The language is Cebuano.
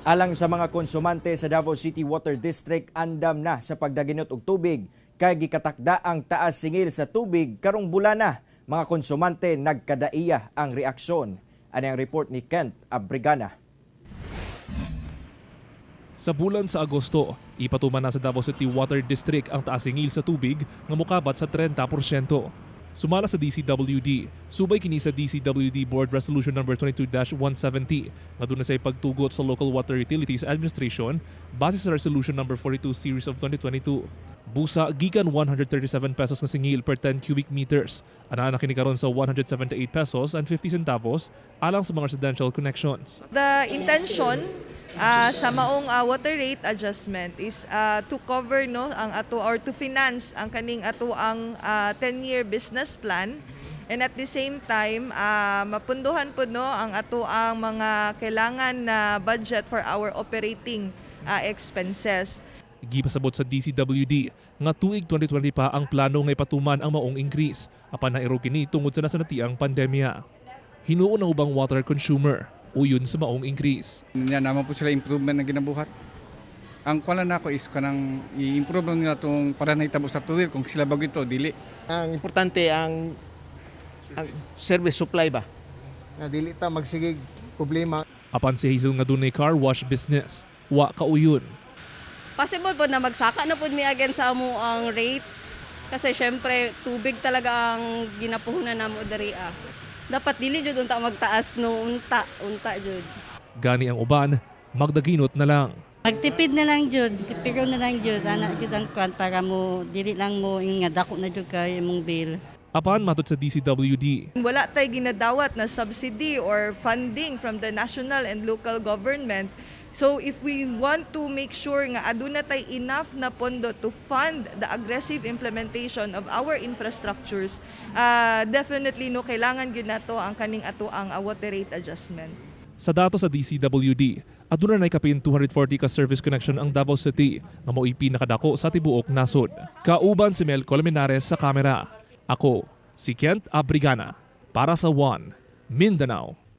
Alang sa mga konsumante sa Davao City Water District, andam na sa pagdaginot og tubig kay gikatakda ang taas singil sa tubig karong bulana. Mga konsumante, nagkadaiya ang reaksyon. Ani ang report ni Kent Abrigana. Sa bulan sa Agosto, ipatuman na sa Davao City Water District ang taas singil sa tubig nga mokabat sa 30%. Sumala sa DCWD, subay kini sa DCWD Board Resolution Number 22-170 nga duna say pagtugot sa Local Water Utilities Administration base sa Resolution Number 42 Series of 2022. Busa gikan 137 pesos nga singil per 10 cubic meters. Anaa na kini karon sa 178 pesos and 50 centavos alang sa mga residential connections. The intention sa maong water rate adjustment is to cover, no, ang ato or to finance ang kaning ato ang 10-year business plan and at the same time mapunduhan pod, no, ang ato ang mga kailangan na budget for our operating expenses. Gipasabot sa DCWD nga tuig 2020 pa ang plano nga ipatuman ang maong increase apan nairog kini tungod sa nasanatiang pandemya. Hinuon ang ubang water consumer uyon sa maong increase. Niya naman po sila improvement ng ginabuhat. Ang kuan nako is kanang i-improve lang nila tong para nahitabo sa tuwil kung sila bago ito dili. Ang importante ang service supply ba. Nga dili ta magsigig problema. Apan si Hazel nga dunay car wash business, wa kauyon. Possible po na magsaka na po mi again sa amo ang rate kasi syempre tubig talaga ang ginapuhunan namo diri ah. Dapat dili jud unta magtaas, no, unta unta jud. Gani ang uban, magdaginot na lang. Magtipid na lang jud, tipiro na lang jud, ana jud ang kwan para mo dili lang mo nga dako na jud kay imong bill. Apan matod sa DCWD, Wala tay ginadawat na subsidy or funding from the national and local government. So if we want to make sure nga aduna tay enough na pondo to fund the aggressive implementation of our infrastructures, definitely, no, kailangan gyud nato ang kaning ato ang water rate adjustment. Sa dato sa DCWD, aduna nay kapin 240 ka service connection ang Davao City nga mao'y pinakadako sa tibuok nasod. Kauban si Mel Colmenares sa kamera. Ako, si Kent Abrigana para sa One Mindanao.